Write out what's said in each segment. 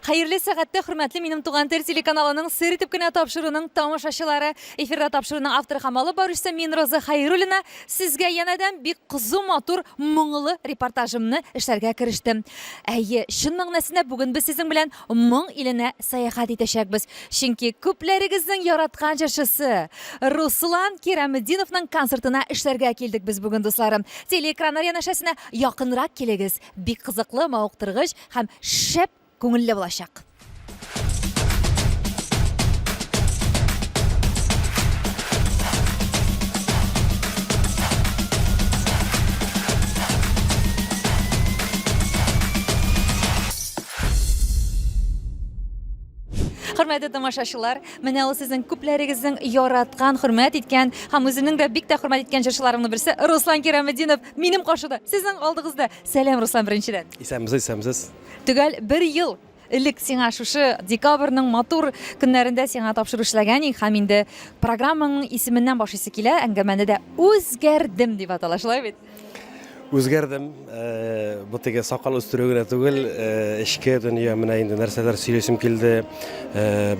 Хәерле сәгатьтә, хөрмәтле минем Туган тел телеканалының сер итеп кенә тапшыруның тамашачылары. Эфирда тапшыруның авторы һәм алып баручысы мин Роза Хәйруллина. Сезгә янәдән бик кызу, матур, моңлы репортажымны эшләргә керештем. Әйе, чын мәгънәсендә бүген без сезнең белән моң иленә сәяхәт итәчәкбез. Чөнки күпләрегезнең яраткан җырчысы Руслан Кираметдиновның концертына эшләргә килдек без бүген, дусларым. Телеэкраннар янәшәсенә якынрак килегез. Бик кызыклы, мавыктыргыч һәм шәп күңелле булачак. Хөрмәтле тамашачылар, менә ул сезнең күпләрегезнең яраткан, хөрмәт иткән һәм үземнең дә бик тә хөрмәт иткән җырчыларымның берсе Руслан Кираметдинов минем каршыда, сезнең алдыгызда. Сәлам, Руслан, беренчедән. Исәнмесез, исәнмесез. Төгәл бер ел элек сиңа шушы декабрьнең матур көннәрендә сиңа тапшыру эшләгән идек һәм инде программаның исеменнән башлыйсы килә, әңгәмәне дә Үзгәрдем дип атала, шулай бит? Үзгәрдем. Э, бу теге сакал үстерү генә түгел, э, эчке дөнья менә инде нәрсәләр сөйлисем килде, э,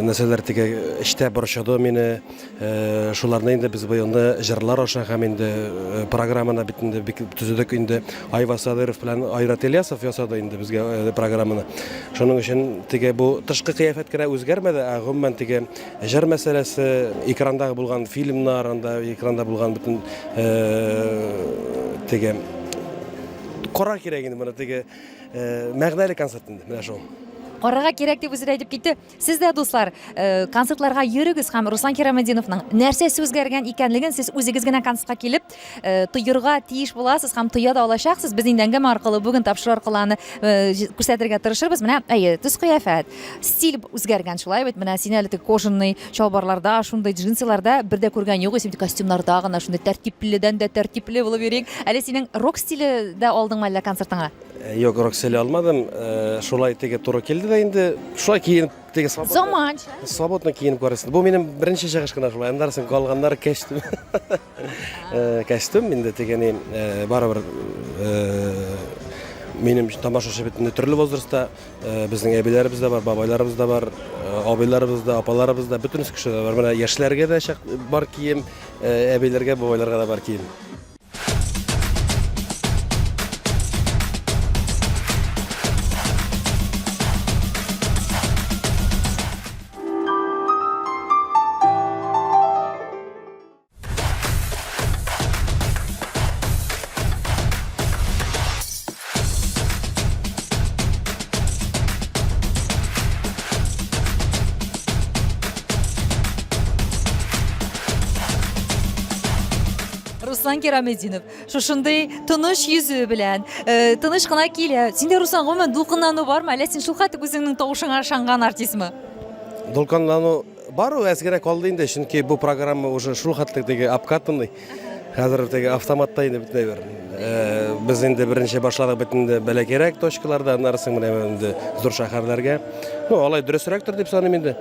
нәрсәләр теге эчтә борчыды мине. Шуларны инде без быелны җырлар аша һәм инде программаны бит инде бик төзедек инде. Айва Садыров белән Айрат Ильясов ясады инде безгә программаны. Шуның өчен теге бу тышкы кыяфәт кенә үзгәрмәде, ә гомумән теге җыр мәсьәләсе, экрандагы булган фильмнар, анда экранда булган бөтен теге кара кирәк инде моны теге мәгънәле концерт инде менә шул. Карарга кирәк дип үзе дә әйтеп китте. Сез дә, дуслар, э, концертларга йөрегез һәм Руслан Кираметдиновның нәрсәсе үзгәргән икәнлеген сез үзегез генә концертка килеп э, тоерга тиеш буласыз һәм тоя да алачаксыз. Без инде әңгәмә аркылы бүген тапшыру аркылы аны э, күрсәтергә тырышырбыз. Менә, әйе, төс-кыяфәт, стиль үзгәргән шулай бит. Менә син әле теге кожаный чалбарларда, шундый джинсыларда бер дә күргән юк, син костюмнарда гына шундый тәртипледән дә тәртипле булып йөрик. Әле синең рок стиле дә алдыңмы әллә концертыңа? Юк, рок стиле алмадым. Шулай теге туры килде дә инде. Шулай киенеп, теге свободно. Заманча. Свободно киенеп карыйсың. Бу минем беренче чыгыш кына шулай. Аннан соң калганнар костюм. Костюм инде теге ни, барыбер минем тамашачы бит инде төрле возрастта. Безнең әбиләребез дә бар, бабайларыбыз да бар, абыйларыбыз да, апаларыбыз да, бөтенесе кеше дә бар. Менә яшьләргә дә чак бар кием, әбиләргә, бабайларга да бар кием. Руслан Кираметдинов шушындый тыныч йөзе белән, э, тыныч кына килә. Синдә, Руслан, гомумән дулкынлану бармы? Әллә син шулхәтле үзеңнең тавышыңа ышанган артистмы? Дулкынлану бар ул, әз генә калды инде, чөнки бу программа уже шул хәтле теге обкатанный. Хәзер теге автоматта инде бөтенләй бер. Э, без инде беренче башладык бит инде бәләкәйрәк точкаларда, аннары соң менә инде зур шәһәрләргә. Ну, алай дөресрәктер дип саныйм инде.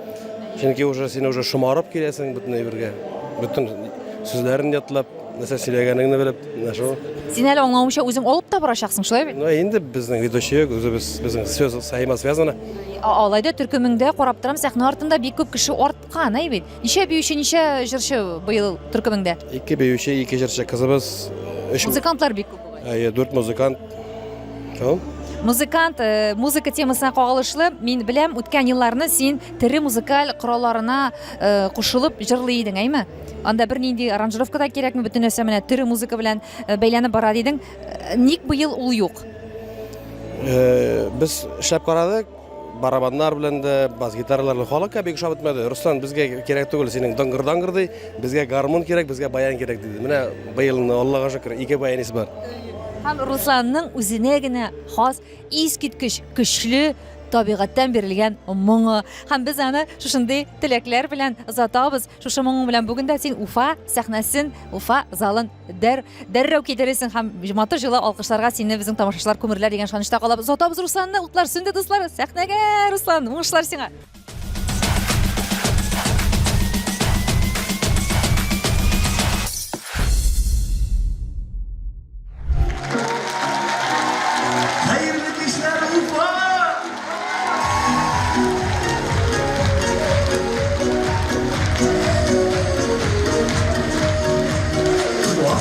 Чөнки уже син уже шомарып киләсең бөтенләй бергә. Бөтен сүзләрен ятлап, нәрсә сөйләгәнеңне белеп, менә шул. Син әле аңлавымча үзең алып та барачаксың, шулай бит? Ну, инде безнең ведущий юк, үзебез безнең все взаимосвязано. Алай да төркемеңдә карап торам, сәхнә артында бик күп кеше арткан, әй бит. Ничә биюче, ничә җырчы быел төркемеңдә? Ике биюче, ике җырчы кызыбыз, өч Музыкантлар бик күп бугай. Әйе, дүрт музыкант. Шул. Музыкант, э, музыка темасына кагылышлы, мин беләм, үткән елларны син тере музыкаль коралларына э, кушылып җырлый идең, әйме? Анда бернинди аранжировка да кирәкми, бөтен нәрсә менә тере музыка белән э, бәйләнеп бара дидең. Ник быел ул юк? Без эшләп карадык, барабаннар белән дә, бас гитаралар белән халыкка бик ошап бетмәде. Руслан, безгә кирәк түгел синең дыңгыр-даңгыр ди, безгә гармун кирәк, безгә баян кирәк диде. Менә быел Аллага шөкер, ике баянист бар. Һәм Русланның үзенә генә хас искиткеч көчле табигатьтән бирелгән моңы. Һәм без аны шушындый теләкләр белән озатабыз. Шушы моңың белән бүген дә син Уфа сәхнәсен, Уфа залын дәр, дәррәү китерерсең һәм матур җылы алкышларга сине безнең тамашачылар күмерләр дигән ышанычта калабыз. Озатабыз Русланны, утлар сүнде, дуслар, сәхнәгә, Руслан, уңышлар сиңа! Хәерле кичләр, Уфа!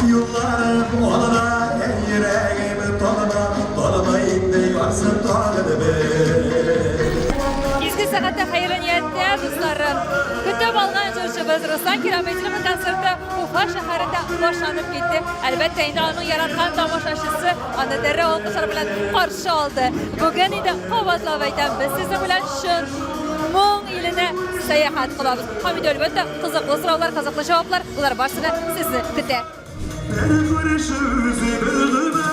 Юлларым алына, йөрәгем талына, талына инде ярсып тагын бер. Изге сәгатьтә хәерле нияттә, дусларым. Көтеп алган җырчыбыз Руслан Кираметдиновның концерты Уфа шәһәрендә башланып китте. Әлбәттә, инде аның яраткан тамашачысы аны дәррәү алкышлар белән каршы алды. Бүген инде кабатлап әйтәм, без сезнең белән чын моң иленә сәяхәт кылабыз. Һәм инде, әлбәттә, кызыклы сораулар, кызыклы җаваплар, болар барысы да сезне көтә. Бер күрешү үзе бер гомер.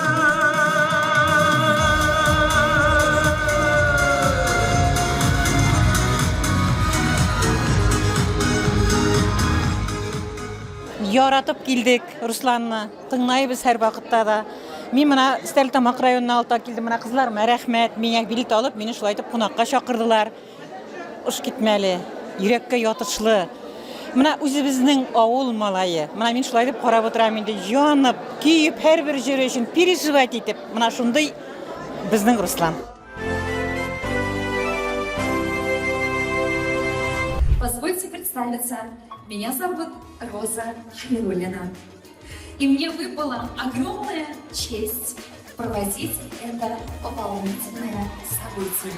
Яратып килдек Русланны, тыңлайбыз һәрвакытта да. Мин менә Стәрлетамак районына алта килдем. Менә кызларыма рәхмәт, миңа билет алып, мине шулай итеп кунакка чакырдылар. Ош китмәле, йөрәккә ятышлы. Менә үзебезнең авыл малае. Менә мин шулай дип карап утырам инде, янып, көеп, һәрбер җыры өчен переживать итеп. Менә шундый безнең Руслан. Позвольте представиться. Меня зовут Роза Хайруллина. И мне выпала огромная честь проводить это волнительное событие.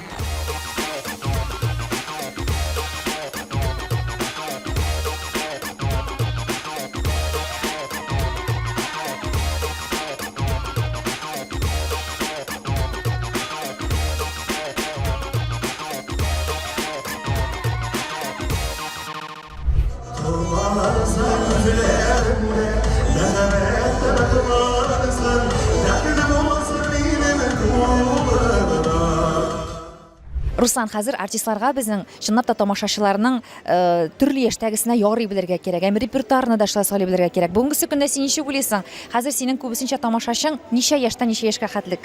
Руслан, хәзер артистларга безнең чынлап та тамашачыларның э, төрле яшьтәгесенә ярый белергә кирәк. Һәм репертуарны да шулай сайлый белергә кирәк. Бүгенгесе көндә син ничек уйлыйсың? Хәзер синең күбесенчә тамашачың ничә яшьтән ничә яшькә хәтлек?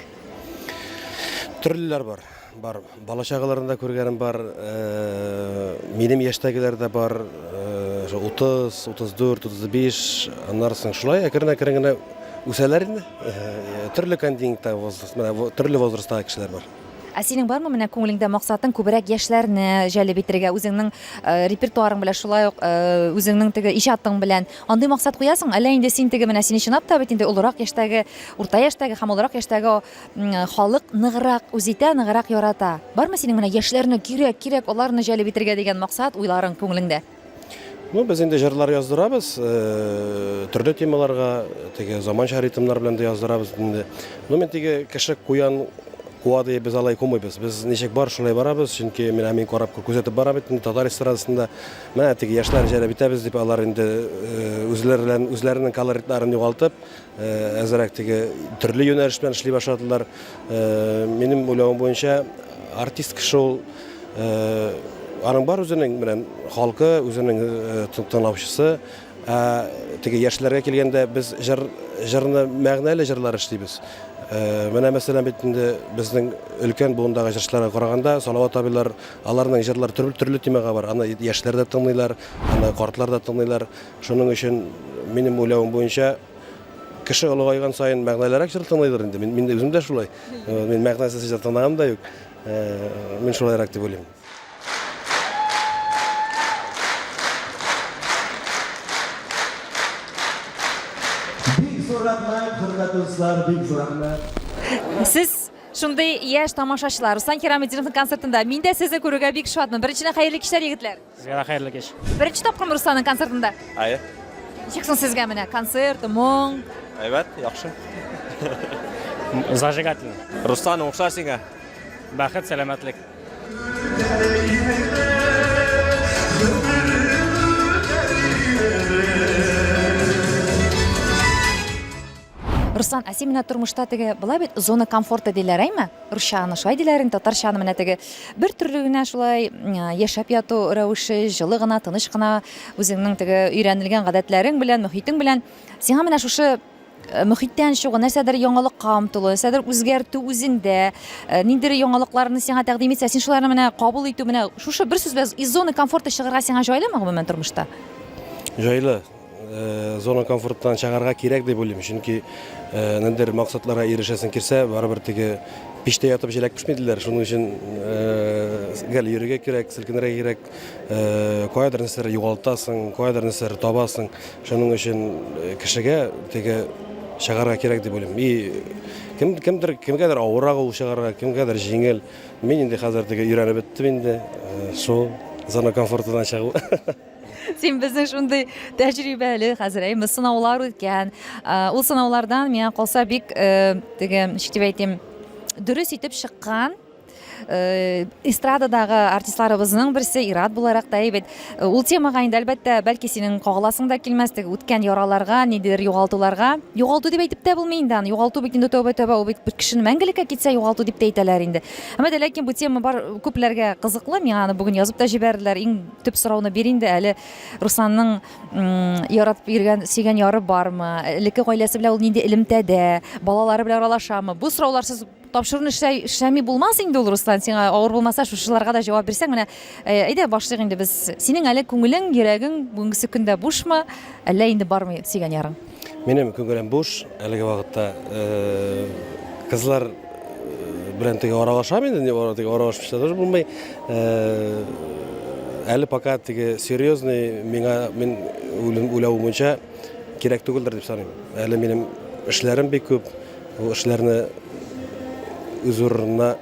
Төрлеләр бар. Бар. Бала чагаларын да күргәнем бар. Э, минем яшьтәгеләр дә бар. Э, 30, 34, 35. Аннары соң шулай әкрен-әкрен генә үсәләр инде. Э, төрле континентта возраст, менә төрле возрасттагы кешеләр бар. Ә синең бармы менә күңелеңдә максатың күбрәк яшьләрне җәлеп итәргә, үзеңнең репертуарың белән, шулай ук үзеңнең теге иҗатың белән андый максат куясың? Әллә инде син теге менә сине чынлап та бит инде олырак яшьтәге, урта яшьтәге һәм олырак яшьтәге халык ныграк үз итә, ныграк ярата. Бармы синең менә яшьләрне кирәк, кирәк, аларны җәлеп итәргә дигән максат, уйларың күңелеңдә? Ну, без инде җырлар яздырабыз, э, төрле темаларга, теге заманча ритмнар белән дә яздырабыз инде. Ну, мин теге кеше куян куа дип без алай кумыйбыз. Без ничек бар, шулай барабыз, чөнки менә мин карап күзәтеп барам бит инде татар эстрадасында. Менә теге яшьләрне җәлеп итәбез дип алар инде э, үзләре белән үзләренең колоритларын югалтып, Әзрәк теге төрле юнәлеш белән эшли башладылар. Минем уйлавым буенча, артист кеше ул аның бар үзенең белән халкы, үзенең тыңлаучысы. Ә теге яшьләргә килгәндә без җыр җырны мәгънәле җырлар эшлибез. Менә мәсәлән бит инде безнең өлкән буындагы җырчыларга караганда Салават абыйлар, аларның җырлары төрле төрле темага бар. Аны яшьләр дә тыңлыйлар, аны картлар да тыңлыйлар. Шуның өчен, минем уйлавым буенча, кеше олыгайган саен мәгънәлерәк җыр тыңлыйдыр инде. Мин, мин үзем дә шулай. Э, мин мәгънәсез җыр тыңлаганым да юк. Э, мин шулайрак дип уйлыйм. Бик зур рәхмәт, хөрмәтле дуслар, бик зур рәхмәт. Сез шундый яшь тамашачылар, Руслан Кираметдиновның концертында мин дә сезне күрүгә бик шатмын. Беренчедән, хәерле кичләр, егетләр. Сезгә дә хәерле кич. Беренче тапкырмы Русланның концертында? Әйе. Ничек соң сезгә менә концерт, моң? Әйбәт, яхшы. Зажигательно. Руслан, уңышлар сиңа. Бәхет, сәламәтлек. Руслан, ә син менә тормышта теге була бит зона комфорта диләр, әйме? Русча аны шулай диләр, инде татарча аны менә теге бер төрле генә шулай яшәп яту рәвеше, җылы гына, тыныч кына үзеңнең теге өйрәнелгән гадәтләрең белән, мөхитең белән. Сиңа менә шушы э, мөхиттән чыгу, нәрсәдер яңалыкка омтылу, нәрсәдер үзгәртү үзеңдә, э, ниндидер яңалыкларны сиңа тәкъдим итсә, син шуларны менә кабул итү, менә шушы бер сүз белән из зоны комфорта чыгарга сиңа җайлымы гомумән тормышта? Җайлы. Э, зона комфорттан чыгарга кирәк дип уйлыйм. Чөнки э, ниндидер максатларга ирешәсең килсә, барыбер теге пичтә ятып җиләк пешми диләр. Шуның өчен э, гел йөрергә кирәк, селкенергә кирәк. Каядыр нәрсәләр югалтасың, каядыр нәрсәләр табасың. Шуның өчен кешегә теге чыгарга кирәк дип уйлыйм. И кем кемдер кемгәдер авыррак ул чыгарга, кемгәдер җиңел. Мин инде хәзер теге өйрәнеп беттем инде. Шул зона комфортыдан чыгу. Син безнең шундый тәҗрибәле хәзер, әйме, сынаулар үткән. Ул сынаулардан миңа калса бик теге, ничек дип әйтим, дөрес итеп чыккан эстрададагы артистларыбызның берсе Ират буларак та әйбәт. Ул темага инде әлбәттә, бәлки синең кагыласың да килмәс, теге үткән яраларга, ниндидер югалтуларга. Югалту дип әйтеп тә булмый инде аны. Югалту бит инде тәүбә тәүбә, ул бит бер кешене мәңгелеккә китсә югалту дип тә әйтәләр инде. Әмма дә ләкин бу тема бар күпләргә кызыклы. Миңа аны бүген язып та җибәрделәр. Иң төп сорауны бир инде әле Русланның яратып йөргән сөйгән яры бармы? Элекке гаиләсе белән ул нинди элемтәдә? Балалары белән аралашамы? Бу сорауларсыз тапшыруны эшләй, эшләми булмас инде ул, Руслан. Сиңа авыр булмаса, шушыларга да җавап бирсәң, менә э, әйдә башлыйк инде без. Синең әле күңелең, йөрәгең бүгенгесе көндә бушмы? Әллә инде бармы сөйгән ярың? Минем күңелем буш әлеге вакытта. Э, кызлар э, белән теге аралашам инде, не теге аралашмыйча тоже булмый. Э, әле пока теге серьезный миңа мин уйлавым буенча кирәк түгелдер дип саныйм. Әле минем эшләрем бик күп. Ул эшләрне үз урынына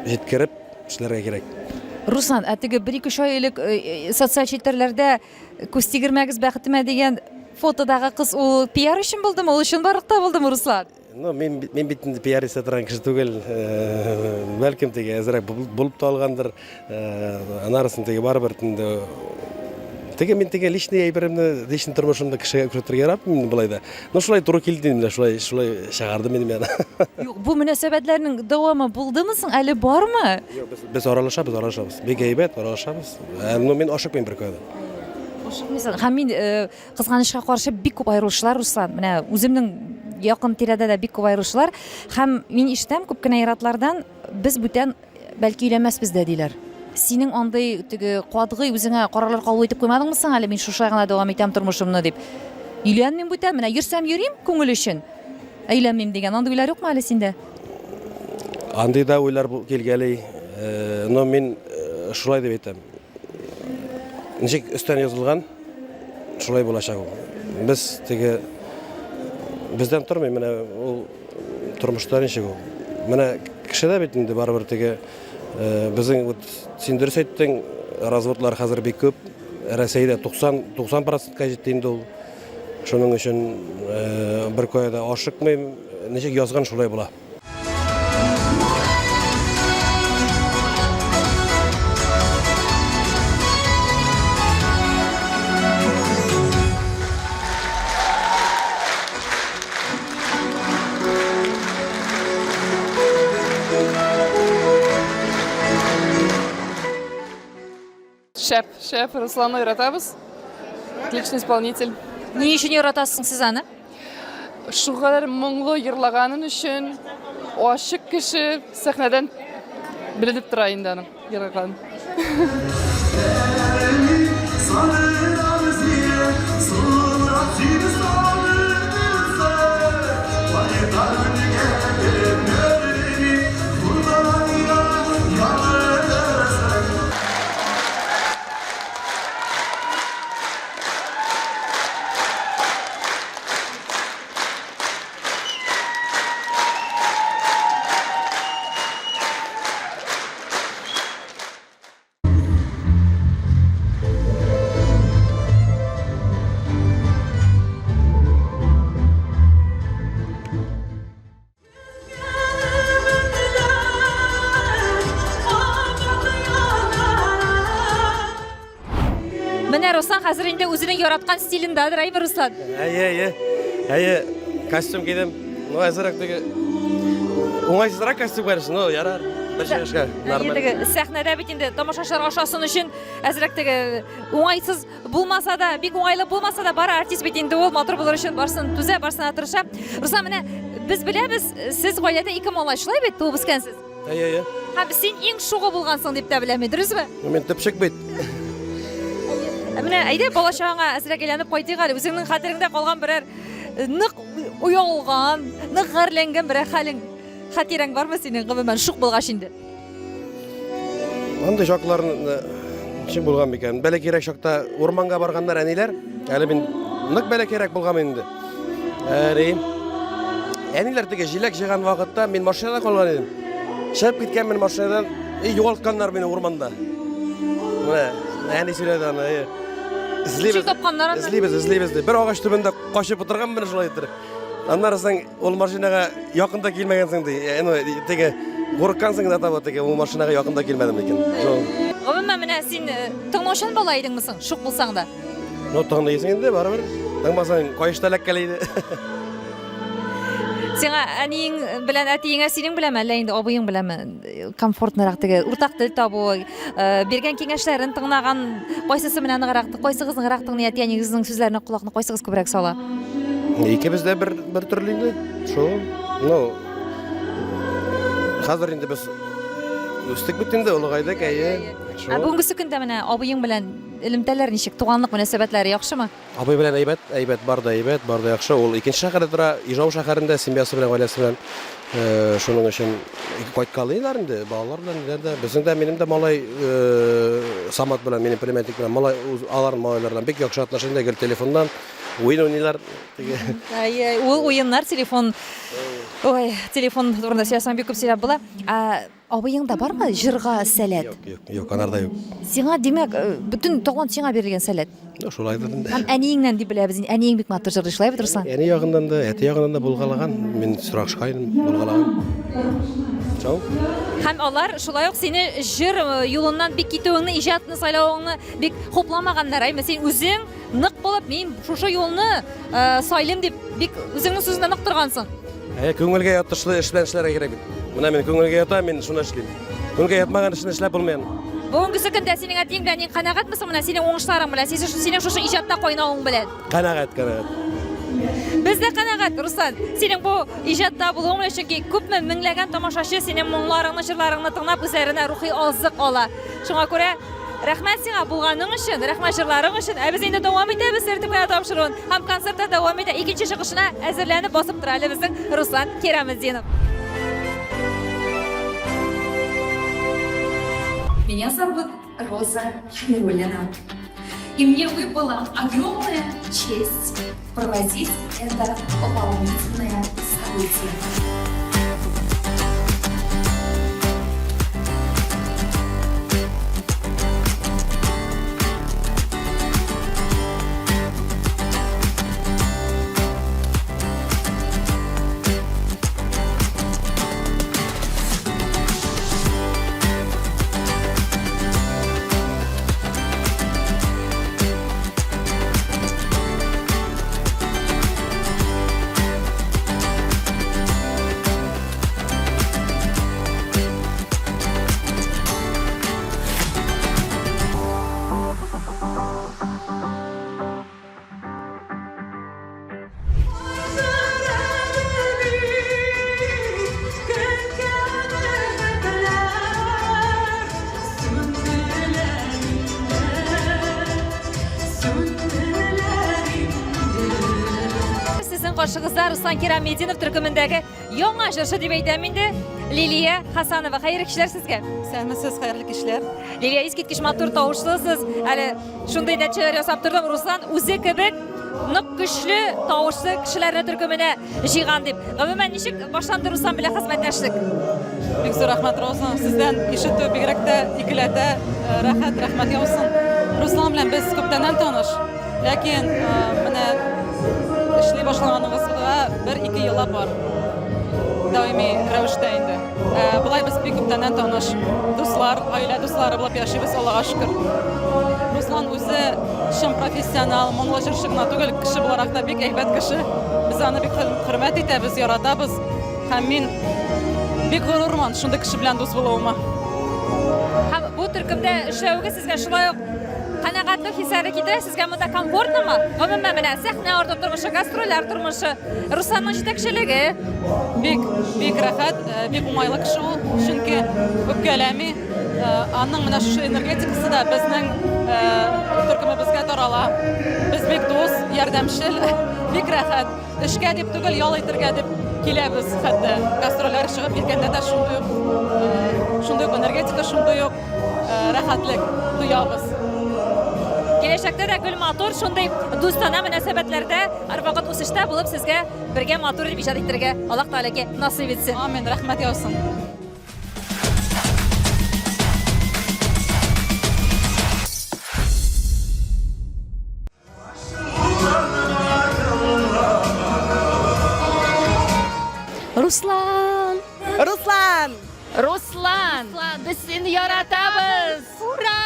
җиткереп эшләргә кирәк. Руслан, ә теге бер-ике өч ай элек э, э, социаль челтәрләрдә күз тигермәгез бәхетемә дигән фотодагы кыз ул пиар өчен булдымы? Ул чынбарлыкта булдымы, Руслан? Ну, мин, мин бит инде пиар итә торган кеше түгел. Э, бәлкем теге әзрәк булып та алгандыр. Э, анарысын теге барыбер инде теге мин теге личный әйберемне, личный тормышымны кешегә күрсәтергә яратмыйм инде болай да. Ну, шулай туры килде инде, шулай, шулай чыгарды минем яна. Юк, бу мөнәсәбәтләрнең дәвамы булдымы соң, әле бармы? Юк, без, без аралашабыз, аралашабыз. Бик әйбәт аралашабыз. Э, ну, мин ашыкмыйм беркая да. Ашыкмыйсың. Һәм мин э, кызганычка каршы бик күп аерылышлар, Руслан. Менә үземнең якын тирәдә дә бик күп аерылышлар. Һәм мин ишетәм күп кенә ир-атлардан, без бүтән Бәлки өйләнмәсбез дә, диләр. Синең андый теге катгый үзеңә карарлар кабул итеп куймадыңмы соң әле, мин шушылай гына дәвам итәм тормышымны дип? Өйләнмим бүтән, менә йөрсәм йөрим күңел өчен, ә өйләнмим дигән андый уйлар юкмы әле синдә? Андый да уйлар килгәли, но мин шулай дип әйтәм. Ничек өстән язылган, шулай булачак ул. Без теге бездән тормый, менә ул Тормышта ничек ул? Менә кешедә бит инде барыбер теге э, безнең вот син дөрес әйттең, разводлар хәзер бик күп. Рәсәйдә 90 90 процентка җитте инде ул. Шуның өчен э, бер кая да ашыкмыйм. Ничек язган шулай була. Шәп, шәп, Русланны яратабыз. Отличный исполнитель. Ни өчен яратасың сез аны? Шулкадәр моңлы йырлаганын өчен, ачык кеше сәхнәдән беленеп тора инде аның йырлаганын. Менә Руслан хәзер инде үзенең яраткан стилендәдер, әйме, Руслан? Әйе, әйе. Әйе, костюм кидем. Ну, әзерәк теге уңайсызрак костюм, конечно, но ярар. Бер чыгышка нормаль. Теге сәхнәдә бит инде тамашачылар ашасын өчен әзрәк теге уңайсыз булмаса да, бик уңайлы булмаса да, бары артист бит инде ул матур булыр өчен барсын түзә, барсына тырыша. Руслан, менә без беләбез, сез гаиләдә ике малай, шулай бит, туып үскәнсез? Әйе, әйе. Һәм син иң шугы булгансың дип тә беләм мин, дөресме? Ну, мин төпчек бит. Ә менә әйдә бала чагаңа әзрәк әйләнеп кайтыйк әле. Үзеңнең хәтереңдә калган берәр э, нык оялган, нык гарьләнгән берәр хәлең, хатирәң бармы синең, гомумән, шук булгач инде? Андый чакларны ничек булган микән? Бәләкәйрәк чакта урманга барганнар әниләр. Әле мин нык бәләкәйрәк булган инде. Әни. Әниләр теге җиләк җыйган вакытта мин машинада калган идем. Чыгып киткәнмен машинадан, и югалтканнар мине урманда. Менә әни сөйләде аны. Эзлибез. Ничек тапканнар аны? Эзлибез, эзлибез дип. Бер агач төбендә качып утырган менә шулай итеп. Аннары соң ул машинага якын да килмәгәнсең ди. Э, ну, теге курыккансың да таба теге ул машинага якын да килмәдем икән. Шул. Гомумән, менә син э, тыңлаучан бала идеңме соң, шук булсаң да? Ну, тыңлыйсың инде барыбер. Тыңмасаң, каешта эләккәли иде. Сиңа әниең белән әтиеңә синең беләнме, әллә инде абыең беләнме комфортнырак теге уртак тел табу, э, биргән киңәшләрен тыңлаган кайсысы менә ныграк, кайсыгыз ныграк тыңлый әти-әниегезнең сүзләренә колакны кайсыгыз күбрәк сала? Икебез дә бер бер төрле инде. Шул. Ну, хәзер инде без үстек бит инде, олыгайдык, әйе. Ә бүгенгесе көндә менә абыең белән элемтәләр ничек? Туганлык мөнәсәбәтләре яхшымы? Абый белән әйбәт, әйбәт, бар да әйбәт, бар да яхшы. Ул икенче шәһәрдә тора, Ижау шәһәрендә, семьясы белән, гаиләсе белән. Э, шуның өчен кайткалыйлар инде, балалар белән ниләр дә. Безнең дә, минем дә малай э, Самат белән, минем племянник белән малай, аларның малайлар белән бик яхшы отношения, гел телефоннан уен уйныйлар. Әйе, ул уеннар телефон, ой, телефон турында сөйләсәң бик күп сөйләп була. Ә, Абыеңда бармы җырга сәләт? Юк, юк, юк, анарда юк. Сиңа, димәк, э, бөтен талант сиңа бирелгән сәләт. Ну, шулайдыр инде. Һәм әниеңнән дип беләбез. Әниең бик матур җырлый, шулай бит, Руслан? Әни ягыннан да, әти ягыннан да булгалаган. Мин сорашкайным, булгалаган. Шул. Һәм алар шулай ук сине җыр э, юлыннан бик китүеңне, иҗатны сайлавыңны бик хупламаганнар, әйме? Син үзең нык булып, мин шушы юлны э, сайлыйм дип, бик үзеңнең сүзеңдә нык торгансың. Ә күңелгә ятышлы эш белән эшләргә кирәк бит. Менә мин күңелгә ята, мин шуны эшлим. Күңелгә ятмаган эшне эшләп булмый аны. Бүгенгесе көндә синең әтиең белән әниең канәгатьме соң менә синең уңышларың белән, синең шушы иҗатта кайнавың белән? Канәгать, канәгать. Без дә канәгать, Руслан. Синең бу иҗатта булуың белән, чөнки күпме меңләгән тамашачы синең моңнарыңны, җырларыңны тыңлап үзләренә рухи азык ала. Шуңа күрә рәхмәт сиңа булганың өчен, рәхмәт җырларың өчен. Ә без инде дәвам итәбез Сер итеп кенә тапшыруын. Һәм концертта дәвам итә. Икенче чыгышына әзерләнеп басып тора әле безнең Руслан Кираметдинов. Меня зовут Роза Хайруллина. И мне выпала огромная честь проводить это волнительное событие. Сезнең каршыгызда Руслан Кираметдинов төркемендәге яңа җырчы дип әйтәм инде, Лилия Хасанова. Хәерле кичләр сезгә. Исәнмесез, хәерле кичләр. Лилия, искиткеч матур тавышлысыз. Әле шундый нәтиҗәләр ясап тордым. Руслан үзе кебек нык көчле тавышлы кешеләрне төркеменә җыйган дип. Гомумән, ничек башланды Руслан белән хезмәттәшлек? Бик зур рәхмәт, Роза. Сездән ишетү бигрәк тә икеләтә э, рәхәт, рәхмәт яусын. Руслан белән без күптәннән таныш. Ләкин э, менә эшли башлаганыбызга бер-ике еллап бар. Даими рәвештә инде. Ә, болай без бик күптәннән таныш. Дуслар, гаилә дуслары булып яшибез, Аллага шөкер. Руслан үзе чын профессионал, моңлы җырчы гына түгел, кеше буларак та бик әйбәт кеше. Без аны бик хөрмәт итәбез, яратабыз. Һәм мин бик горурмын шундый кеше белән дус булуыма. Һәм бу төркемдә эшләвегез сезгә шулай ук канәгатьлек хисләре китерә, сезгә монда комфортнымы? Гомумән, менә сәхнә арты тормышы, гастрольләр тормышы, Русланның җитәкчелеге. Бик, бик рәхәт, э, бик уңайлы кеше ул, чөнки үпкәләми. Э, аның менә шушы энергетикасы да безнең э, төркемебезгә тарала. Без бик дус, ярдәмчел, бик рәхәт. Эшкә дип түгел, ял итергә дип киләбез хәтта. Гастрольләр чыгып киткәндә дә шундый ук, э, шундый ук энергетика, шундый ук э, рәхәтлек тоябыз. Киләчәктә дә гел матур, шундый дустанә мөнәсәбәтләрдә, һәрвакыт үсештә булып сезгә бергә матур итеп иҗат итәргә Аллаһ Тәгаләгә насыйп итсен. Амин, рәхмәт яусын. Руслан! Руслан! Руслан! Без сине яратабыз! Ура!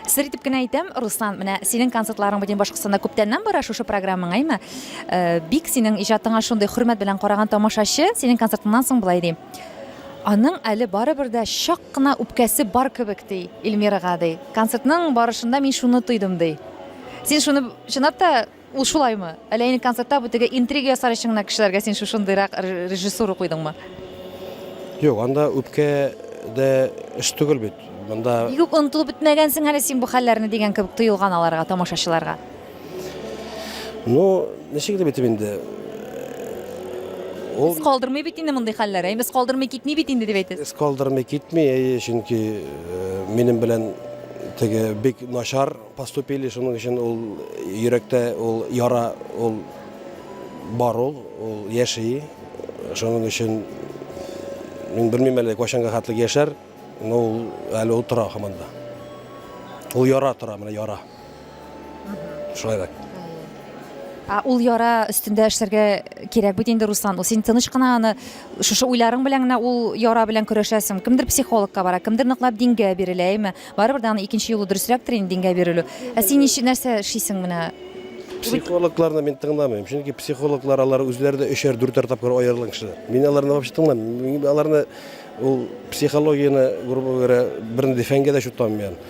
Сер итеп кенә әйтәм, Руслан, менә синең концертларың бөтен Башкортстанда күптәннән бара шушы программаң, әйме? Э, бик синең иҗатыңа шундый хөрмәт белән караган тамашачы синең концертыңнан соң болай ди. Аның әле барыбер дә чак кына үпкәсе бар кебек ди Эльмирага ди. Концертның барышында мин шуны тойдым ди. Син шуны чынлап та Ул шулаймы? Әллә инде концертта бу теге интрига ясар өчен генә кешеләргә син шушындыйрак режиссура куйдыңмы? Юк, анда үпкә дә эш түгел бит. Монда Бик үк онытылып бетмәгәнсең әле син бу хәлләрне дигән кебек тоелган аларга, тамашачыларга. Ну, ничек дип әйтим инде? Ул Эз калдырмый бит инде мондый хәлләр, әйме? Эз калдырмый китми бит инде дип әйтәсез. Эз калдырмый китми, әйе, чөнки минем белән теге бик начар Поступили, шуның өчен ул йөрәктә ул яра ул бар ул, ул яши. Шуның өчен мин белмим әле кайчанга хәтле яшәр, но ул әле ул тора һаман да. Ул яра тора, менә яра. Шулайрак. Ә ул яра өстендә эшләргә кирәк бит инде, Руслан. Ул син тыныч кына аны шушы уйларың белән генә ул яра белән көрәшәсең. Кемдер психологка бара, кемдер ныклап дингә бирелә, әйме? Барыбер дә аны икенче юлы дөресрәктер инде дингә бирелү. Ә син ничек нәрсә эшлисең менә? Психологларны мин тыңламыйм. Чөнки психологлар алар үзләре дә өчәр, дүртәр тапкыр аерылган кешеләр. Мин аларны вообще тыңламыйм. Мин аларны ул психологияне, грубо говоря, бернинди фәнгә дә чутламыйм.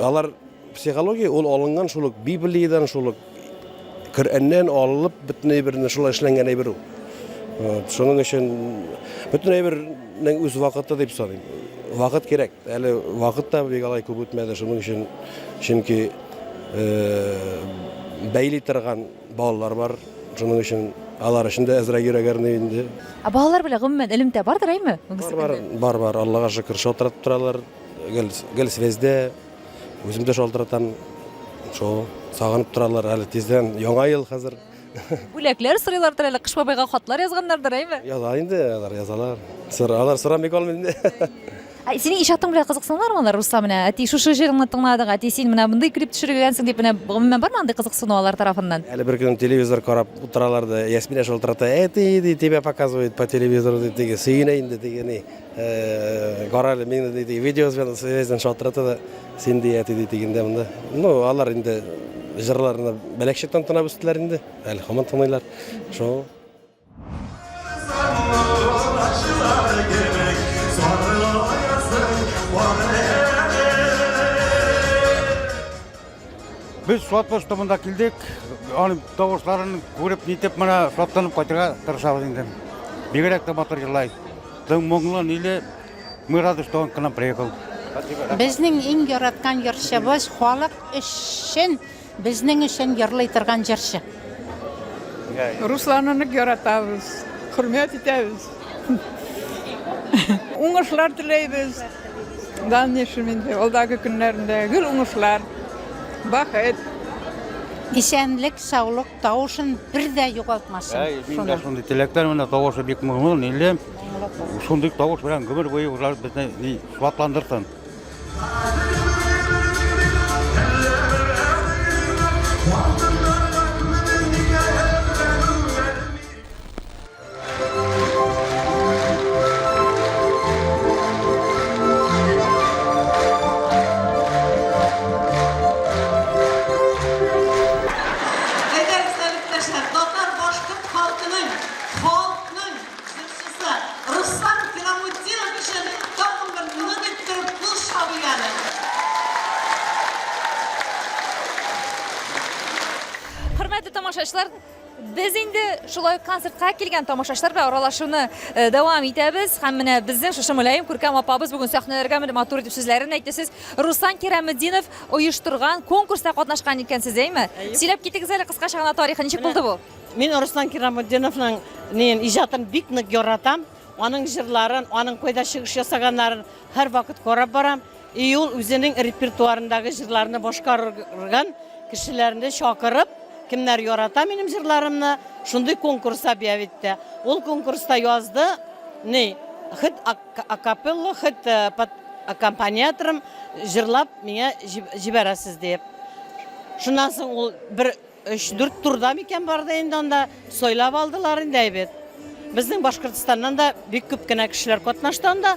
Алар Психология ул алынган шул ук Библиядән, шул ук Коръәннән алынып бөтен әйберне шулай эшләнгән әйбер ул. Вот, шуның өчен бөтен әйбернең үз вакыты дип саныйм. Вакыт кирәк. Әле вакыт та бик алай күп үтмәде, шуның өчен чөнки бәйли торган балалар бар. Шуның өчен алар өчен дә әзрәк йөрәк әрни инде. Ә балалар белән гомумән элемтә бардыр, әйме? Бар, бар, бар, бар. Аллага шөкер, шалтыратып торалар. Гел, гел связьдә. Үзем дә шалтыратам. Шул сагынып торалар әле тиздән. Яңа ел хәзер. Бүләкләр сорыйлардыр әле, Кыш бабайга хатлар язганнардыр, әйме? Яза инде, алар язалар. Сыр, алар сорамый калмый инде. Ә синең иҗатың белән кызыксыналармы алар, Руслан, менә әти шушы җырыңны тыңладык, әти син менә мондый клип төшергәнсең дип, менә гомумән бармы андый кызыксыну алар тарафыннан? Әле бер көн телевизор карап утыралар да, Ясминә шалтырата, әти, ди, тебя показывают по телевизору, дип, теге сөенә инде, теге ни. Кара әле, мин ди, видеосвязьдән шалтырата да, син ди, әти ди дигәндә монда. Ну, алар инде җырларны бәләкчәктән тыңлап үстеләр инде. Әле һаман тыңлыйлар. Шул. Без шатлык монда килдек. Аның тавышларын күреп, нитеп менә шатланып кайтырга тырышабыз инде. Бигрәк тә матур җырлай. Тың моңлы, ниле. Мы рады, что он к нам приехал. Безнең иң яраткан җырчыбыз, халык өчен, безнең өчен җырлый торган җырчы. Русланны нык яратабыз, хөрмәт итәбез. Уңышлар теләйбез. Дальнейшем инде, алдагы көннәрендә гел уңышлар, бәхет. Исәнлек, саулык, тавышын бер дә югалтмасын. Әй, мин дә шундый теләктән, менә тавышы бик моңлы, ниле. Шундый тавыш белән гомер буе улар безне ни шатландырсын. Хөрмәтле тамашачылар, без инде шулай ук концертка килгән тамашачылар белән аралашуны э, дәвам итәбез. Һәм менә безнең шушы мөлаем күркәм апабыз бүген сәхнәләргә менеп матур итеп сүзләрен әйтте. Сез Руслан Кираметдинов оештырган конкурста катнашкан икәнсез, әйме? Сөйләп китегез әле кыскача гына тарихы, ничек булды бу? Мин Руслан Кираметдиновның иҗатын бик нык яратам. Аның җырларын, аның кайда чыгыш ясаганнарын һәрвакыт карап барам. И ул үзенең репертуарындагы җырларны башкарган кешеләрне чакырып, кемнәр ярата минем җырларымны, шундый конкурс объявить итте. Ул конкурста язды, ни, хоть акапелла, хоть э, под аккомпаниатором җырлап миңа җибәрәсез диеп. Шуннан соң ул бер Өч-дүрт турда микән барды инде анда, сайлап алдылар инде әйбәт. Безнең Башкортстаннан да бик күп кенә кешеләр катнашты анда.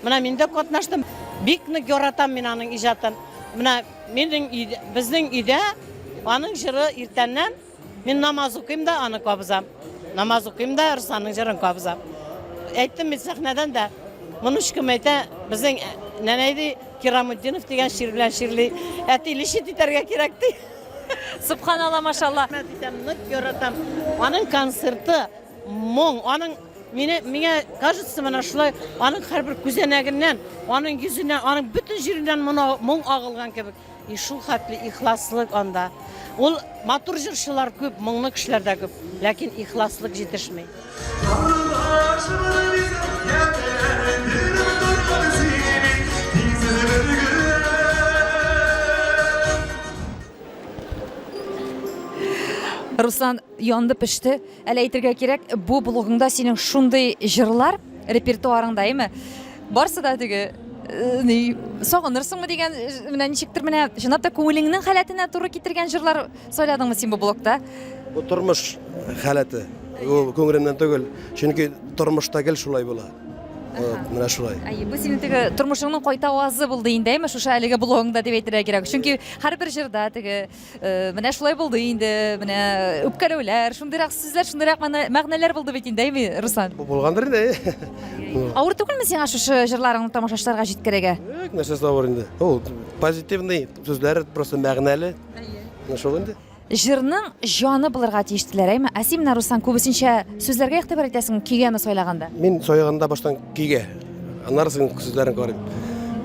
Менә мин дә катнаштым. Бик нык яратам мин аның иҗатын. Менә минем өйдә, безнең өйдә аның җыры иртәннән мин намаз укыйм да аны кабызам. Намаз укыйм да Русланның җырын кабызам. Әйттем бит сәхнәдән дә. Внучкам әйтә, безнең нәнәй ди, Кирамутдинов дигән чир белән чирли. Әти, лечить итәргә кирәк ди. Субханалла, машалла. Рәхмәт итәм, нык яратам. Аның концерты моң, аның мине миңа кажется, менә шулай аның һәрбер күзәнәгеннән, аның йөзеннән, аның бөтен җиреннән моң агылган кебек. И шул хәтле ихласлык анда. Ул матур җырчылар күп, моңлы кешеләр дә күп, ләкин ихласлык җитешми. Руслан янды пеште. Әле әйтергә кирәк, бу блогыңда синең шундый җырлар репертуарыңда, әйме? Барсы да теге э, ни, сагынырсыңмы дигән, э, менә ничектер менә чынлап та күңелеңнең халәтенә туры китергән җырлар сайладыңмы син бу блогта? Бу тормыш халәте. Ул күңелемнән түгел. Чөнки тормышта гел шулай була. Вот, менә шулай. Әйе, бу синең теге тормышыңның кайтавазы булды инде, әйме, шушы әлеге блогыңда дип әйтергә кирәк. Чөнки һәрбер җырда теге э, менә шулай булды инде, менә үпкәләүләр, шундыйрак сүзләр, шундыйрак мәгънәләр булды бит инде, әйме, Руслан? Бу булгандыр инде. Авыр түгелме сиңа шушы җырларыңны тамашачыларга җиткерергә? Юк, нәрсәсе авыр инде. Ул позитивный сүзләре просто мәгънәле. Менә шул инде. Җырның җаны булырга тиеш диләр, әйме? Ә син менә, Руслан, күбесенчә сүзләргә игътибар итәсеңме, көйгәме сайлаганда? Мин сайлаганда баштан көйгә, аннары соң сүзләрен карыйм.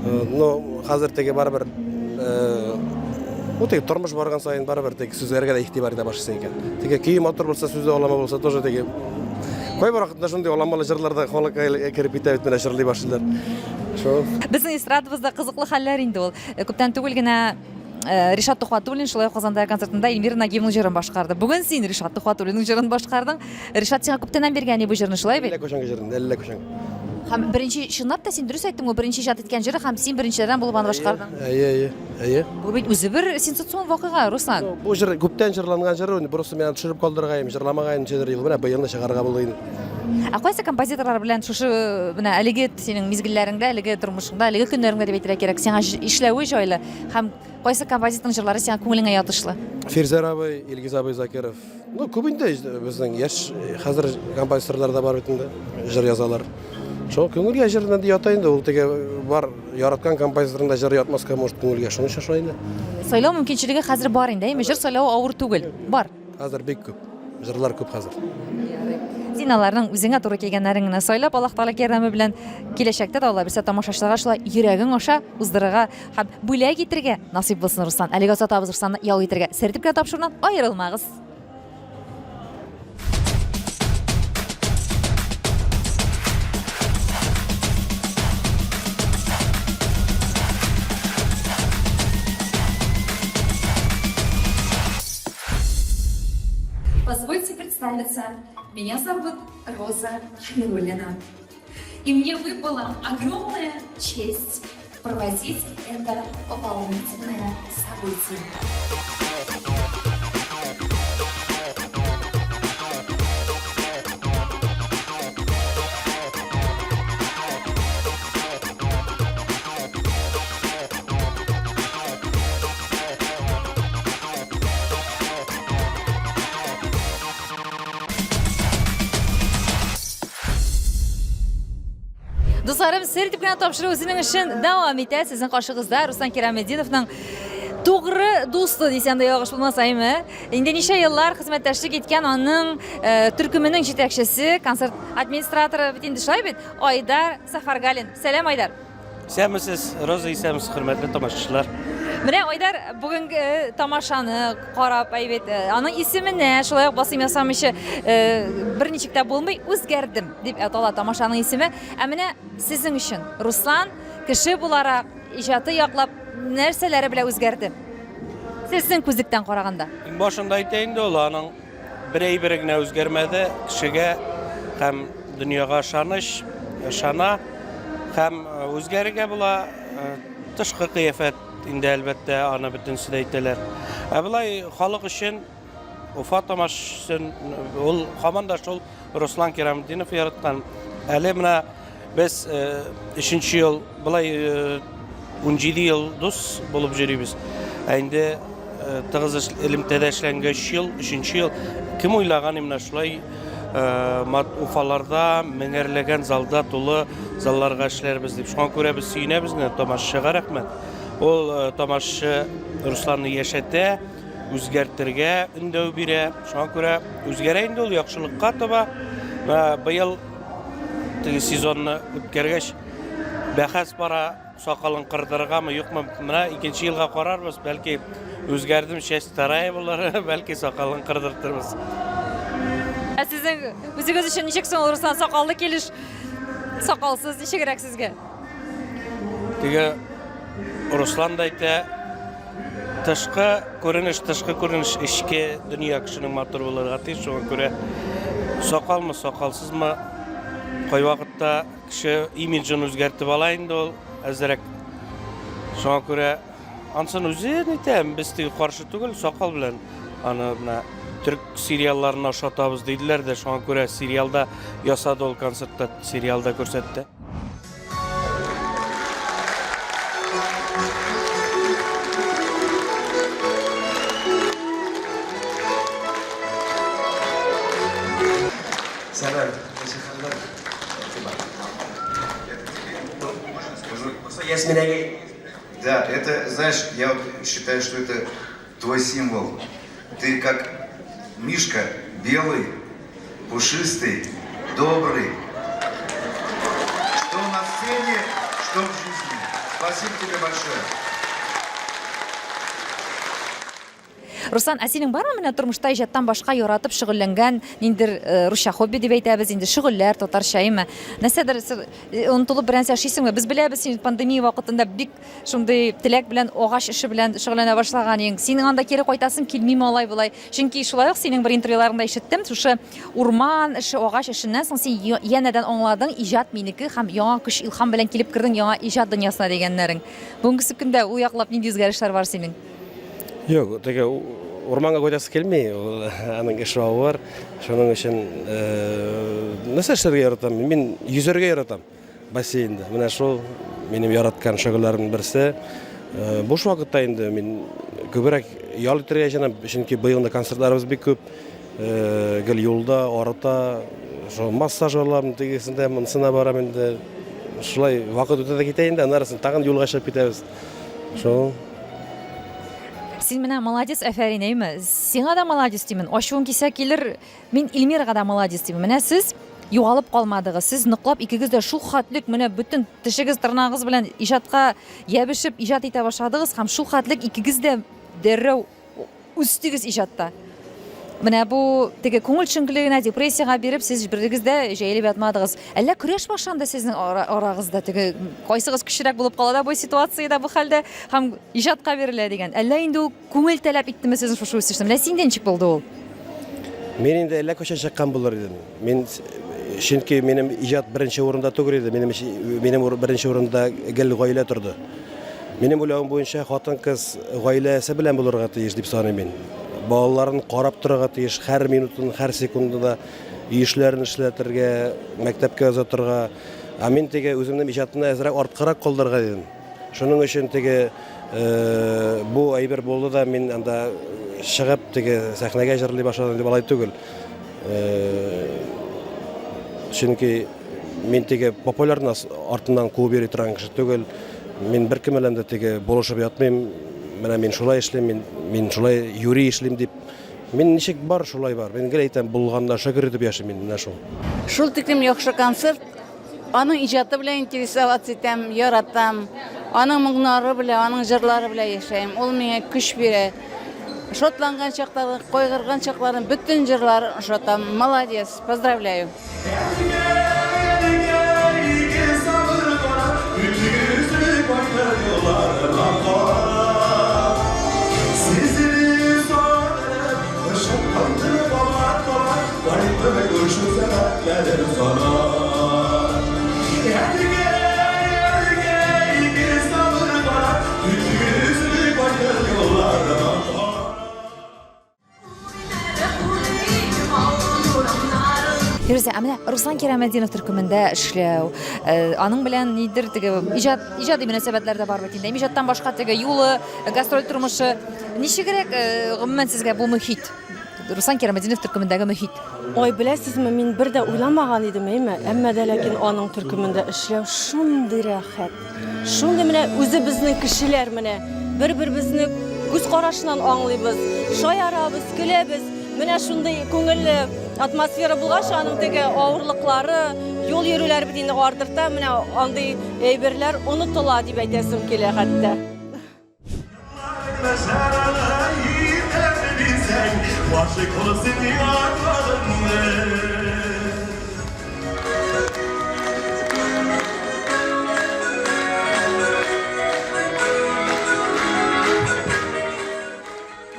Э, но хәзер теге барыбер э, ну теге тормыш барган саен барыбер теге сүзләргә дә игътибар итә башлыйсың икән. Теге көе матур булса, сүзе алама булса, тоже теге кайбер вакытта шундый аламалы җырлар да халыкка кереп китә бит, менә җырлый башлыйлар. Шул. Безнең эстрадабызда кызыклы хәлләр инде ул. Э, күптән түгел генә Э, Ришат Тухватуллин шулай ук Казанда концертында Эльмира Нагиевның җырын башкарды. Бүген син Ришат Тухватуллинның җырын башкардың. Ришат сиңа күптәннән биргән бу җырны, шулай бит? Әллә кайчангы җырын, әллә кайчан. Һәм беренче, чынлап та син дөрес әйттең, ул беренче иҗат иткән җыры һәм син беренчеләрдән булып аны башкардың. Әйе, әйе, әйе. Бу бит үзе бер сенсацион вакыйга, Руслан. Бу җыр күптән җырланган җыр, просто мин аны төшереп калдыргаем, җырламагаем ничәдер ел, менә быелны чыгарырга булды инде. Ә кайсы композиторлар белән шушы менә әлеге синең мизгелләреңдә, әлеге тормышыңда, әлеге көннәреңдә дип әйтергә кирәк, сиңа эшләве җайлы һәм кайсы композиторның җырлары сиңа күңелеңә ятышлы? Фирзәр абый, Илгиз абый Закиров. Ну, күп инде безнең яшь хәзер композиторлар да бар бит инде, җыр язалар. Шул күңелгә җыр инде ята инде, ул теге бар яраткан композиторның да җыры ятмаска может күңелгә, шуның өчен шулай инде. Сайлау мөмкинчелеге хәзер бар инде, әйме? Җыр сайлау авыр түгел. Бар. Хәзер бик күп. Җырлар күп хәзер. Син аларның үзеңә туры килгәннәрен генә сайлап, Аллаһ Тәгалә ярдәме белән киләчәктә дә Алла бирсә тамашачыларга шулай йөрәгең аша уздырырга һәм бүләк итергә насыйп булсын, Руслан. Әлегә озатабыз Русланны ял итергә. Сер итеп кенә тапшыруыннан аерылмагыз. Позвольте представиться. Меня зовут Роза Хмирулина. И мне выпала огромная честь проводить это волнительное событие. Дусларым, сер итеп кенә тапшыру үзенең эшен дәвам итә. Сезнең каршыгызда Руслан Кираметдиновның Тугры дусты дисәм дә ялгыш булмас, әйме? Инде ничә еллар хезмәттәшлек иткән аның э, төркеменең җитәкчесе, концерт администраторы бит инде шулай бит, Айдар Сафаргалин. Сәлам, Айдар. Исәнмесез, Роза, исәнмесез, хөрмәтле тамашачылар. Менә Айдар бүгенге э, тамашаны карап, әйбәт, э, аның исеменә шулай ук басым ясамыйча э, берничек тә булмый, үзгәрдем дип атала тамашаның исеме. Ә менә сезнең өчен Руслан кеше буларак, иҗаты яклап нәрсәләре белән үзгәрде? Сезнең күзлектән караганда. Иң башында әйтә инде ул, аның бер әйбере генә үзгәрмәде, кешегә һәм дөньяга ышаныч, ышана һәм э, үзгәрергә була. Э, тышкы кыяфәт инде әлбәттә аны бөтенесе дә әйтәләр. Ә болай халык өчен Уфа тамашасын ул һаман да шул Руслан Кираметдинов яраткан. Әле менә без э, өченче ел былай 17 э, ел дус булып йөрибез. Ә инде э, тыгыз элемтәдә эшләнгән 3 ел, өченче ел кем уйлаган менә шулай Уфаларда меңәрләгән залда тулы залларга эшләрбез дип. Шуңа күрә без сөенәбез генә тамашачыга рәхмәт. Ул тамашачы Русланны яшәтә, үзгәртергә өндәү бирә. Шуңа күрә үзгәрә инде ул яхшылыкка таба. Менә быел теге сезонны үткәргәч бәхәс бара, сакалын кырдырыргамы, юкмы. Менә икенче елга карарбыз, бәлки үзгәрдем, часть вторая булыр, бәлки сакалын кырдыртырбыз. Ә сезнең үзегез өчен ничек соң ул, Руслан, сакаллы килеш, сакалсыз ничегрәк сезгә? Теге Руслан да әйтә, Тышкы күренеш, тышкы күренеш, эчке дөнья кешенең матур булырга тиеш. Шуңа күрә сакалмы, сакалсызмы, кайвакытта кеше имиджын үзгәртеп ала инде ул әзрәк. Шуңа күрә ансын үзе нитә, без теге каршы түгел, сакал белән аны менә төрк сериалларына ошатабыз диделәр дә, шуңа күрә сериалда ясады ул концертта, сериалда күрсәтте. Сәлам, Ясминәгә. Да, это, знаешь, я вот считаю, что это твой символ. Ты как мишка белый, пушистый, добрый. Что на сцене, что в жизни. Спасибо тебе большое. Руслан, ә синең бармы менә тормышта иҗаттан башка яратып шөгыльләнгән ниндидер э, русча хобби дип әйтәбез инде, шөгыльләр татарча, әйме? Нәрсәдер э, онытылып берәр нәрсә эшлисеңме? Без беләбез, син пандемия вакытында бик Шундый теләк белән агач эше белән шөгыльләнә башлаган идең. Синең анда кире кайтасың килмиме алай болай? Чөнки шулай ук синең бер интервьюларыңда ишеттем, шушы урман эше, агач эшеннән соң син янәдән аңладың, иҗат минеке һәм яңа көч, илһам белән килеп кердең яңа иҗат дөньясына дигәннәрең. Бүгенгесе көндә ул яклап нинди үзгәрешләр бар синең? Юк, теге урманга кайтасы килми, ул аның эше авыр. Шуның өчен нәрсә эшләргә яратам? Мин йөзәргә яратам. Бассейнда. Менә шул минем яраткан шөгыльләремнең берсе. Э, буш вакытта инде мин күбрәк ял итәргә җыенам, чөнки быел да концертларыбыз бик күп. Э, гел юлда, арыта, шул массаж алам, тегесендә, монысына барам инде. Шулай вакыт үтә дә китә инде, аннары соң тагын юлга чыгып китәбез. Шул. Син менә молодец, афәрин, әйме? Сиңа да молодец димен. Ачуың килсә килер, Мин Эльмирага да молодец дим. Менә сез югалып калмадыгыз. Сез ныклап икегез дә шул хәтлек менә бөтен тешегез, тырнагыгыз белән иҗатка ябешеп иҗат итә башладыгыз һәм шул хәтлек икегез дә дәррәү үстегез иҗатта. Менә бу теге күңел төшенкелегенә, депрессиягә биреп, сез берегез дә җәелеп ятмадыгыз. Әллә көрәш башланды сезнең арагызда, теге кайсыгыз көчлерәк булып кала да бу ситуациядә, бу хәлдә һәм иҗатка бирелә дигән. Әллә инде ул Күңел таләп иттеме сезнең шушы үсешне? Менә синдә ничек булды ул? Мин инде әллә кайчан чыккан булыр идем. Мин чөнки минем иҗат беренче урында түгел иде. Минем минем беренче урында гел гаилә торды. Минем уйлавым буенча хатын-кыз гаиләсе белән булырга тиеш дип саныйм мин. Балаларын карап торырга тиеш, һәр минутын, һәр секундында өй эшләрен эшләтергә, мәктәпкә озатырга. Ә мин теге үземнең иҗатымны әзрәк арткарак калдырырга дидем. Шуның өчен теге бу әйбер булды да, мин анда чыгып теге сәхнәгә җырлый башладым дип алай түгел. Чөнки мин теге популярность артыннан куып йөри торган кеше түгел. Мин беркем белән дә теге булышып ятмыйм. менә мин шулай эшлим, мин, мин шулай юри эшлим дип. Мин ничек бар, шулай бар. Мин гел әйтәм, булганына шөкер итеп яшим мин, менә шул. Шул тиклем яхшы концерт. Аның иҗаты белән интересоваться итәм, яратам. Аның моңнары белән, аның җырлары белән яшәйм. Ул миңа көч бирә. Шатланган чаклары, кайгырган чакларын бөтен җырларын ошатам. Молодец, поздравляю. Фирүзә, ә менә Руслан Кираметдинов төркемендә эшләү, э, аның белән нидер теге иҗат иҗади мөнәсәбәтләр дә бар бит инде. Иҗаттан башка теге юлы, гастроль тормышы ничегрәк э, гомумән сезгә бу мөхит? Руслан Кираметдинов төркемендәге мөхит. Ой, беләсезме, мин бер дә уйламаган идем, әйме? Әмма дә ләкин аның төркемендә эшләү шундый рәхәт. Шундый менә үзебезнең кешеләр менә бер-беребезне күз карашыннан аңлыйбыз, шаярабыз, көләбез. Менә шундый күңелле атмосфера булгач, аның теге авырлыклары, юл йөрүләре бит инде ардырта, менә андый әйберләр онытыла дип әйтәсем килә хәтта.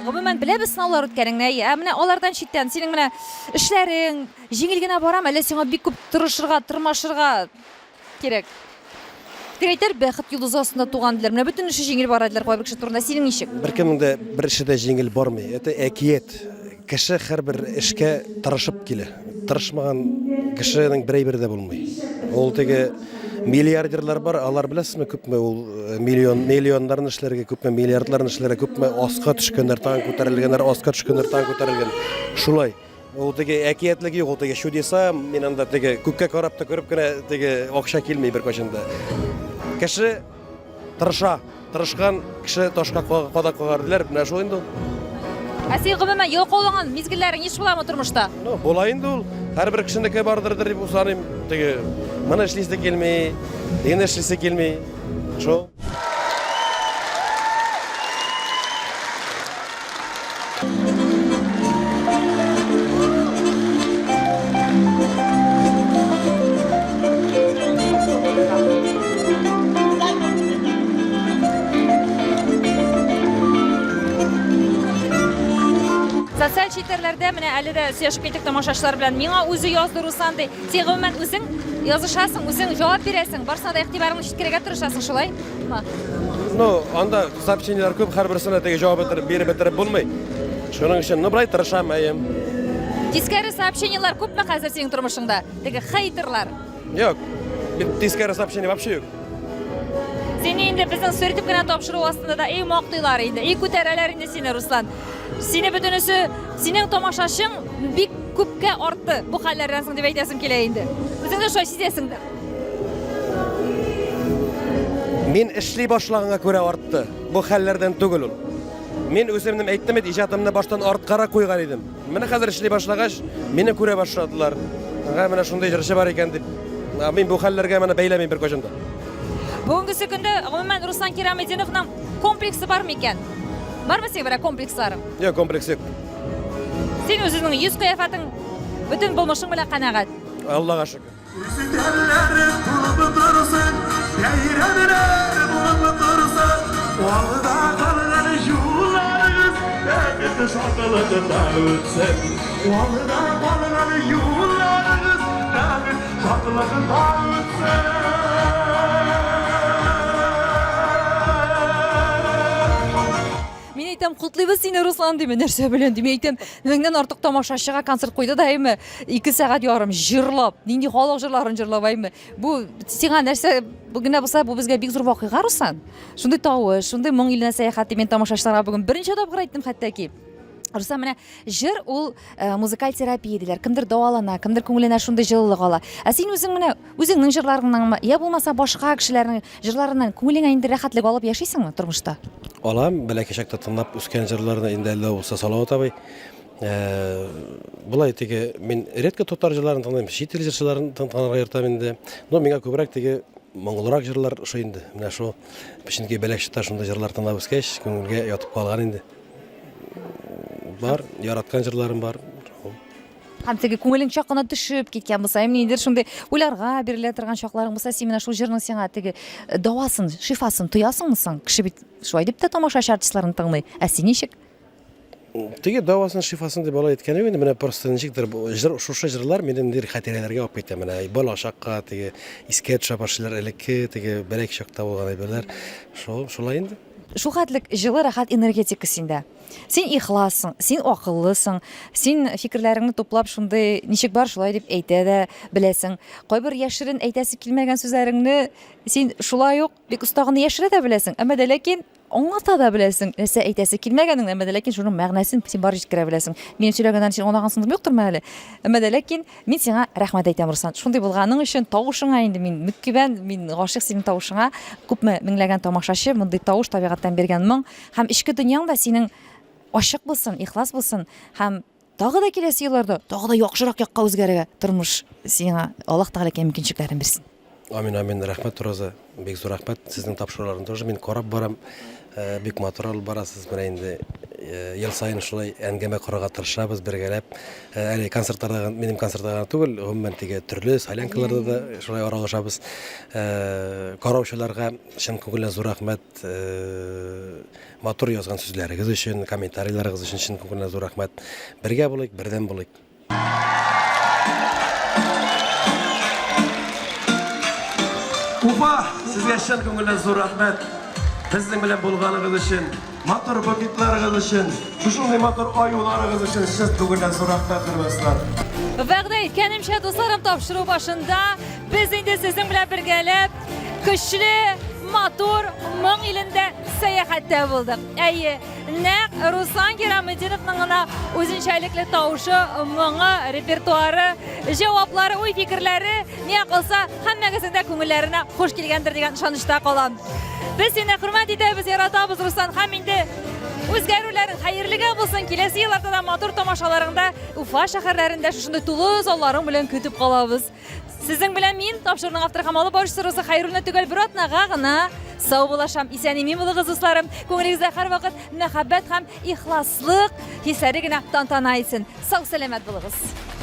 Гомумән, беләбез сынаулар үткәнеңне, әйе. Ә менә алардан читтән синең менә эшләрең җиңел генә барамы, әллә сиңа бик күп тырышырга, тырмашырга Кирәк. Тик әйтәр, бәхет йолдызы астында туган диләр. Менә бөтен эше җиңел бара диләр кайбер кеше турында. Синең ничек? Беркемнең дә бер эше дә җиңел бармый. Это әкият. Кеше һәрбер эшкә тырышып килә. Тырышмаган кешенең бер әйбере дә булмый. Ул теге миллиардерлар бар, алар беләсезме, күпме ул э, миллион, миллионнарны эшләргә, күпме миллиардларны эшләргә, күпме аска төшкәннәр, тагын күтәрелгәннәр, аска төшкәннәр, тагын күтәрелгән. Шулай. Ул теге әкиятлек юк, ул теге чудеса, мин анда теге күккә карап та күреп кенә теге акча килми беркайчан да. Кеше тырыша, тырышкан кеше ташка кадак кагар диләр, менә шул инде ул. Ә син гомумән ялкауланган мизгелләрең еш буламы тормышта? Ну, була инде ул. Һәрбер кешенеке бардырдыр дип саныйм. Теге моны эшлисе килми, тегене эшлисе килми. Шул. Социаль челтәрләрдә менә әле дә сөйләшеп киттек тамашачылар белән. Миңа үзе язды Руслан ди. Син гомумән үзең язышасың, үзең җавап бирәсең, барысына да игътибарыңны җиткерергә тырышасың, шулай? Ну, анда сообщениеләр күп, һәрберсенә теге җавап бетереп, биреп бетереп булмый. Шуның өчен, ну, былай тырышам, әйе. Тискәре сообщениеләр күпме хәзер синең тормышыңда? Теге хейтерлар. Юк. Бит тискәре сообщение вообще юк. Сине инде безнең сөртеп кенә тапшыру астында да эй мактыйлар инде, эй күтәрәләр инде сине, Руслан. Сине бөтенесе, синең тамашачың бик күпкә артты бу хәлләрдән соң дип әйтәсем килә инде. Үзең дә шулай сизәсеңдер. Мин эшли башлаганга күрә артты. Бу хәлләрдән түгел ул. Мин үземнең әйттем бит, иҗатымны баштан арткарак куйган идем. Менә хәзер эшли башлагач, мине күрә башладылар. Ага, менә шундый җырчы бар икән дип. Мин бу хәлләргә моны бәйләмим беркайчан да. Бүгенгесе көндә, гомумән, Руслан Кираметдиновның комплексы бармы икән? Бармы синең берәр комплексларың? Юк, комплекс юк. Син үзеңнең йөз кыяфәтең, бөтен булмышың белән канәгать. Аллага шөкер. Мин әйтәм, котлыйбыз сине, Руслан, дим. Нәрсә белән, дим. Әйтәм, меңнән артык тамашачыга концерт куйды да, әйме, 2 сәгать ярым җырлап, нинди халык җырларын җырлап, әйме. Бу сиңа нәрсә генә булса, бу безгә бик зур вакыйга, Руслан. Шундый тавыш, шундый моң иленә сәяхәт, дип мин тамашачыларга бүген беренче тапкыр әйттем хәтта ки. Руслан, менә җыр ул э, музыкаль терапия диләр. Кемдер дәвалана, кемдер күңеленә шундый җылылык ала. Ә син үзең менә үзеңнең җырларыңнанмы, я булмаса башка кешеләрнең җырларыннан күңелеңә инде рәхәтлек алып яшисеңме тормышта? Алам, бәләкәй чакта тыңлап үскән җырларны инде әллә булса Салават абый. Э, болай теге мин редко татар җырларын тыңлыйм, чит ил җырчыларын тыңларга яратам инде. Но миңа күбрәк теге моңлырак җырлар ошый инде. Менә шул, чөнки бәләкәй чакта шундый җырлар тыңлап үскәч, күңелгә ятып калган инде. Бар, яраткан җырларым бар. Һәм теге күңелең чак кына төшеп киткән булса, һәм ниндидер шундый уйларга бирелә торган чакларың булса, син менә шул җырның сиңа теге э, дәвасын, шифасын тоясыңмы соң? Кеше бит шулай дип тә тамашачы артистларын тыңлый. Ә син ничек? Теге дәвасын, шифасын дип алай әйткән юк инде, менә просто ничектер бу җыр, шушы җырлар мине ниндидер хатирәләргә алып китә. Менә бала чакка теге искә төшә башлыйлар, элекке теге бәләкәй чакта булган әйберләр. Шул, шулай инде. Шул хәтлек җылы, рәхәт энергетика синдә. Син ихлассың, син акыллысың, син фикерләреңне туплап шундый ничек бар шулай дип әйтә дә беләсең. Кайбер яшерен әйтәсе килмәгән сүзләреңне син шулай ук бик оста гына яшерә дә беләсең. Әмма дә ләкин аңлата да беләсең, нәрсә әйтәсе килмәгәнеңне, әмма дә ләкин шуның мәгънәсен син барып җиткерә беләсең. Минем сөйләгәннәрне син аңлагансыңдыр, юктырмы әле? Әмма дә ләкин мин сиңа рәхмәт әйтәм, Руслан. Шундый булганың өчен, тавышыңа инде мин мөкибән, мин гашыйк синең тавышыңа. Күпме меңләгән тамашачы мондый тавыш табигатьтән биргән моң һәм эчке дөньяң да синең ачык булсын, ихлас булсын һәм тагы да киләсе елларда тагы да яхшырак якка үзгәрергә тормыш сиңа Аллаһ Тәгалә мөмкинчелекләрен бирсен. Амин, амин. Рәхмәт, Роза. Бик зур рәхмәт. Сезнең тапшыруларны тоже мин карап барам. Э, бик матур алып барасыз. Менә инде э, ел саен шулай әңгәмә корырга тырышабыз бергәләп. Э, әле концертларда, минем концертларда гына түгел, гомумән теге төрле солянкаларда да шулай аралашабыз. Караучыларга чын күңелдән зур рәхмәт. Матур язган сүзләрегез өчен, комментарийларыгыз өчен чын күңелдән зур рәхмәт. Бергә булыйк, бердәм булыйк. Уфа, сезгә чын күңелдән зур рәхмәт. Безнең белән булганыгыз өчен, матур букетларыгыз өчен, шушындый матур аюларыгыз өчен чын күңелдән зур рәхмәт, дуслар. Вәгъдә иткәнемчә, дусларым, тапшыру башында без инде сезнең белән бергәләп көчле, матур моң илендә сәяхәттә булдык. Әйе, Нәкъ Руслан Кираметдиновның гына үзенчәлекле тавышы, моңы, репертуары, җаваплары, уй-фикерләре, миңа калса, һәммәгезнең дә күңелләренә хуш килгәндер дигән ышанычта калам. Без сине хөрмәт итәбез, яратабыз, Руслан, һәм инде үзгәрүләрең хәерлегә булсын. Киләсе елларда да матур тамашаларыңда Уфа шәһәрләрендә шушындый тулы залларың белән көтеп калабыз. Сезнең белән мин, тапшыруның авторы һәм алып баручысы Роза Хәйруллина төгәл бер атнага гына сау булашам. Исән-имин булыгыз, дусларым. Күңелегездә һәрвакыт мәхәббәт һәм ихласлык хисләре генә тантана итсен. Сау-сәламәт булыгыз.